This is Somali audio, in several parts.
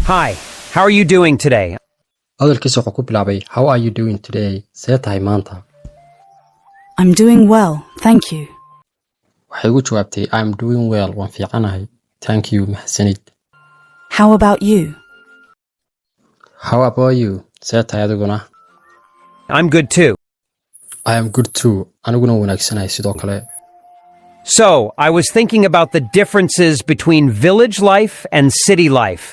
Hi, how are you doing today? Hadalkiisa wuxuu ku bilaabay, "How are you doing today?" See tahay maanta? I'm doing well, thank you. Waxay ugu jawaabtay, "I'm doing well," waan fiicanahay, "thank you," mahadsanid. How about you? "How about you?" See tahay adiguna? I'm good too. "I am good too," aniguna wanaagsanahay sidoo kale. So, I was thinking about the differences between village life and city life.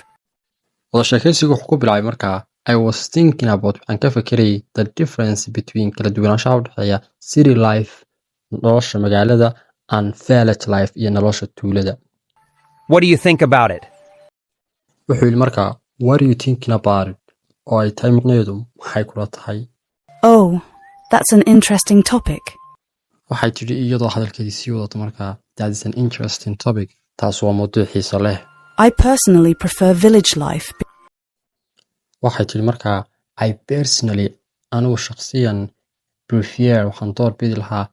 Wada sheekaysigu wuxuu ku bilaabay markaa, "I was thinking about," waxaan ka fekerayay, "the difference between," kala duwanaanshaha u dhexeeya, "city life," nolosha magaalada, "and village life," iyo nolosha tuulada. What do you think about it? Wuxuu yidhi markaa, "What are you thinking about it?" oo ay tahay micnaheedu, maxay kula tahay? Oh, that's an interesting topic. Waxay tidhi iyadoo hadalkeedii sii wadato markaa, "That is an interesting topic," taas waa mawduuc xiiso leh. I personally prefer village life Waxay tidhi markaa, "I personally," anigu shaqsiyan, "prefer," waxaan doorbidi lahaa,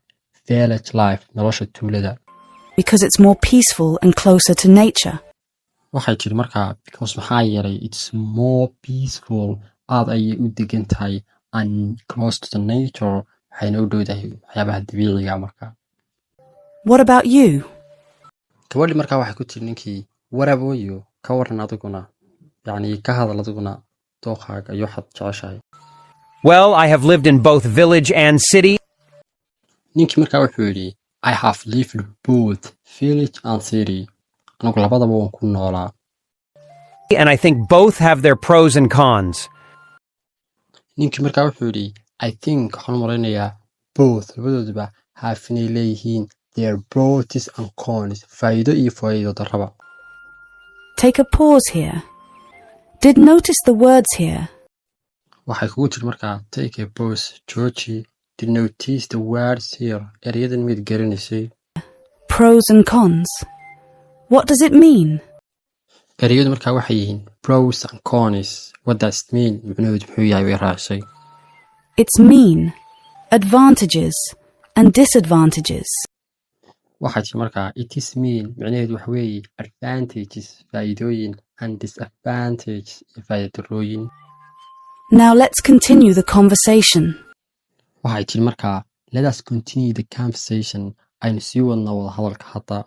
"village life," nolosha tuulada, because it's more peaceful and closer to nature. Waxay tidhi markaa, "because," maxaa yeelay, "it's more peaceful," aad ayay u degan tahay, "and close to the nature," waxayna u dhowdahay waxyaabaha dabiiciga markaa. What about you? Gabadhii markaa waxay ku tiri ninkii, "What about you?" Ka waran adiguna? Yacni ka hadal adiguna dooqaaga iyo waxaad jeceshahay. Well, I have lived in both village and city, Ninkii markaa wuxuu yidhi, "I have lived both village and city," anigu labadaba waan ku noolaa, and I think both have their pros and cons. Ninkii markaa wuxuu yidhi, "I think," waxaan u malaynayaa, "both," labadooduba, "have," inay leeyihiin, "their pros and cons," faa'iido iyo faa'iido darraba. Take a pause here. Did notice the words here? Waxay kugu tiri markaa, "Take a pause," jooji. "Did notice the words here?" Erayadan mid garanaysay? Pros and cons. What does it mean? Ereyadu markaa waxay yihiin pros and cons. "What does it mean?" Micnaheedu muxuu yahay, bay raacisay. It's mean advantages and disadvantages. Waxay tiri markaa, "It is mean," micnaheedu waxa weeye, "advantages," faa'iidooyin, "and disadvantages," iyo faa'iido darrooyin. Now let's continue the conversation. Waxay tiri markaa, "Let us continue the conversation," aynu sii wadna wada hadalka hadda.